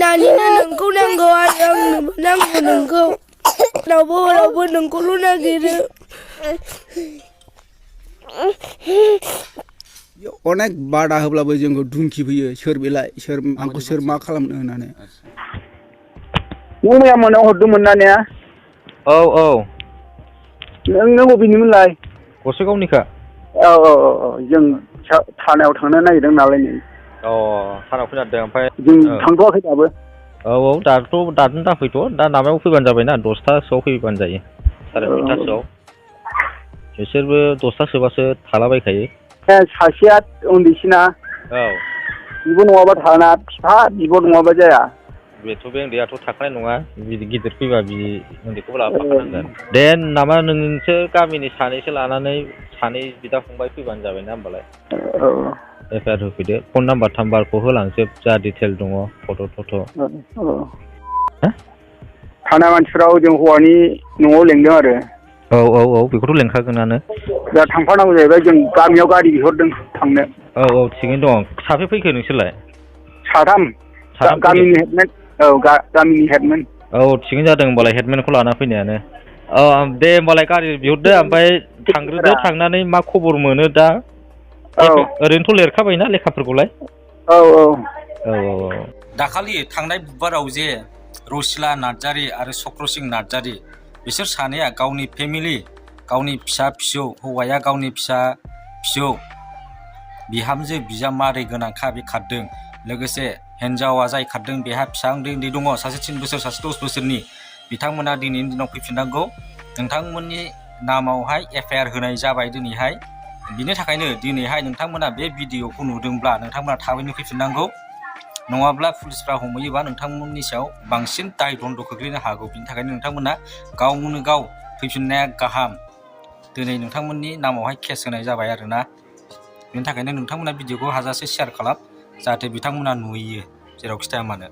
दानिनो नोंखौ नांगौ आरो आंनोबो नांगौ नोंखौ रावबो नोंखौल' नागिरो अनेक बादा होब्लाबो जोंखौ धुमखि फैयो सोर बेलाय सोर आंखौ सोर मा खालामनो होननानै नों मैया मोनायाव हरदोंमोन ना ने औ नों बबेनिमोनलाय गसाइगावनिखा औ जों थानायाव थांनो नागिरदों नालाय नै थानायाव फैनारदों ओमफ्राय जों थांथ'वाखै दाबो औ दानो दाफैथ' दा माबायाव फैबानो जाबायना 10थासोआव फैबानो जायो 9:30सोआव बिसोरबो 10थासोबासो थालाबायखायो सासेया उन्दैसिना औ बिब' नङाबा थाना बिफा बिब' नङाबा जाया बेथ' बे उन्दैयाथ' थाखानाय नङा बिदि गिदिर फैबा बि उन्दैखौबो लाबोफाखानांगोन दे नामा नोंसोर गामिनि सानैसो लानानै सानै बिदा फंबाय फैबानो जाबायना होमबालाय एफआइआर होफैदो फन नाम्बार थाम्बारखौ होलांजोब जा डिटेल दङ फट' थानाय मानसिफ्रा जों हौवानि न'आव लेंदों आरो औ बेखौथ' लेंखागोनानो दा थांफानांगौ जाहैबाय जों गामियाव गारि बिहरदों थांनो औ थिगैनो दं साबेसे फैखो नोंसोरलाय साथाम गामिनि हेडमेन गामिनि हेडमेन औ थिगैनो जादों होमबालाय हेडमेनखौ लाना फैनायानो दे होमबालाय गारि बिहरदो ओमफ्राय थांग्रोदो थांनानै मा खबर मोनो दा ओरैनोथ' लिरखाबायना लेखाफोरखौलाय औ दाखालि थांनाय बुधबाराव जे रसिला नार्जारि आरो चक्रसिं नार्जारि बिसोर सानैया गावनि फेमिलि गावनि फिसा फिसौ हौवाया गावनि फिसा फिसौ बिहामजो बिजामादै गोनांखा बे खारदों लोगोसे हिन्जावा जाय खारदों बेहा फिसा उन्दै दङ सासे 3 बोसोर सासे 10 बोसोरनि बिथांमोना दिनैनि दिनाव फैफिननांगौ नोंथांमोननि नामावहाय एफआइआर होनाय जाबाय दिनैहाय बिनि थाखायनो दिनैहाय नोंथांमोना बे भिडिअखौ नुदोंब्ला नोंथांमोना थाबैनो फैफिननांगौ नङाब्ला पुलिसफ्रा हमहैयोबा नोंथांमोननि सायाव बांसिन दाय दन्द' खोख्लैनो हागौ बिनि थाखायनो नोंथांमोना गावनो गाव फैफिननाया गाहाम दिनै नोंथांमोननि नामावहाय केस होनाय जाबाय आरोना बेनि थाखायनो नोंथांमोना भिडिअखौ हाजासे शेयार खालाम जाहाथे बिथांमोना नुयो जेरावखि थाया मानो